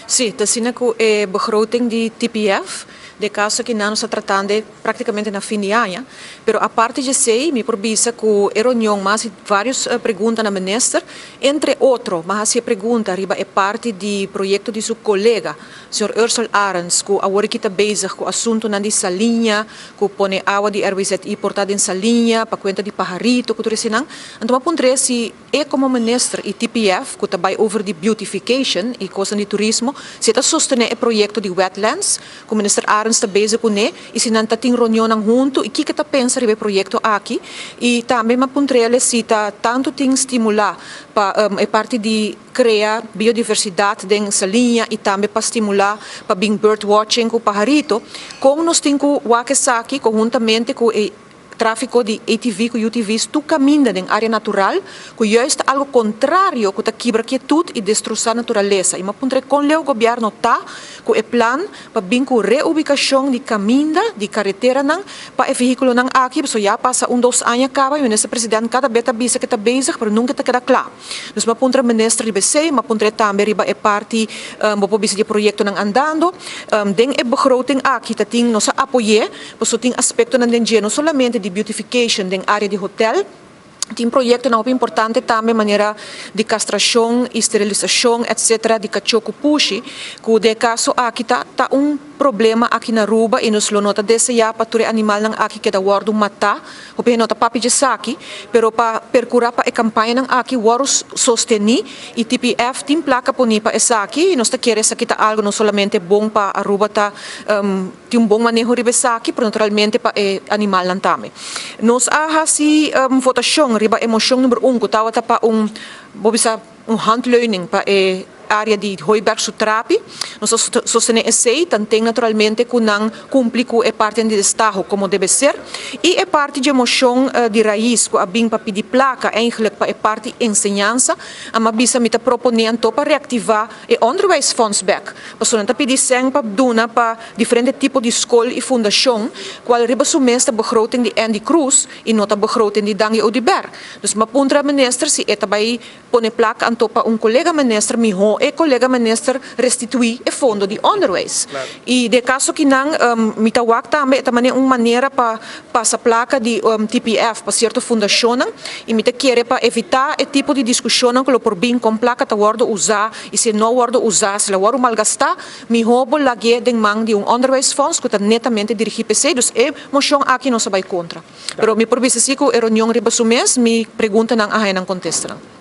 Sí, ta asina ku e begroting di TPF, den kaso aki nan nos ta tratando práktikamente na fin di aña, pero aparte di esei mi por bisa ku e reunion m'a hasi vários pregunta na minister, entre otro m'a hasi e pregunta riba e parti di proyekto di su kolega, señor Ursel Arends, ku awor aki ta bezig ku asuntunan di saliña, ku pone awa di RWZI por ta den saliña pa kuenta di paharito ku tur eseinan. Anto m'a puntr'é si E komo minister i TPF ku ta bai over di beautification i kosnan di turismo, si e ta sostené e proyekto di wetlands ku minister Arends ta bezig kuné i si nan ta tin reunionnan huntu i kiko e ta pensa riba e proyekto aki. I tambe mi a puntr'el si ta tantu tin stimulá pa e parti di krea biodiversidat den Saliña i tambe pa stimulá pa bin birdwatching ku paharito, kon nos tin ku wak esaki konhuntamente ku e Tráfiko di ATV ku UTV's tur kaminda den área natural, ku juist ta algo kontrario ku ta kibra kietut i destrosá naturalesa. I m'a puntra kon leu gobièrnu ta ku e plan pa bin ku reubikashon di kaminda di kareteranan pa e vehíkulonan aki, pasobra ya pasa un dos aña kaba i minister president kada be ta bisa ke ta bezig pero nunka ta keda kla. Dus m'a puntra minister riba esei, m'a puntr'é tambe riba e parti bo por bisa di e proyektonan andando. Den e begroting aki ta tin nos a apoy'é. Pasobra tin aspektonan den dje, no solamente di beautification den área di hotel, tin proyektonan hopi importante tambe manera di kastrashon i sterilisashon etcetera di kachó ku pushi, ku den e kaso aki ta ta un problema aki na Aruba i nos lo no ta deseá pa tur e animalnan aki keda wòrdu matá. Hopi hende no ta papia dje esaki, pero pa perkurá pa e kampañanan aki wòrdu sostení i TPF tin plaka poní pa esaki i nos ta kere esaki ta algu no solamente bon pa Aruba ta Tin un bon maneho riba esaki, pero naturalmente pa e animalnan tambe. Nos a hasi votashon riba e moshon number un ku tabata pa un, bo bisa, un handleuning pa e área di Hooiberg su trapi. Nos a sostené esei, tanten naturalmente ku nan kumpli ku e partinan di destaho komo debe ser. I e parti dje moshon di rais ku a bin pa pidi plaka eigenlijk pa e parti enseñansa, a mi a bisa mi ta proponé anto pa reaktivá E Onderwijsfonds bek, pasobra nan ta pidi sèn pa duna pa diferente tipo di skol i fundashon, kual riba su mes ta begroting di Endy Croes i no ta begroting di Dangui Oduber. Dus m'a puntra minister si e ta bai pone plaka anto pa un kolega minister, mihó e kolega minister restituí e fondo di onderwijs. I den e kaso kinan mi ta wak tambe e ta manera un manera pa pasa plaka di TPF pa sierto fundashonnan i mi ta kere pa evitá e tipo di diskushonnan ku lo por bin kon plaka ta wòrdu usá i si e no wòrdu usá, si el a wòrdu malgastá, mihó bo lag'é den man di un onderwijsfonds ku ta netamente dirigí p'esei. Dus e moshon aki nos a bai kontra. Pero mi por bisa si ku e reunion riba su mes mi preguntanan a haña nan kontestanan.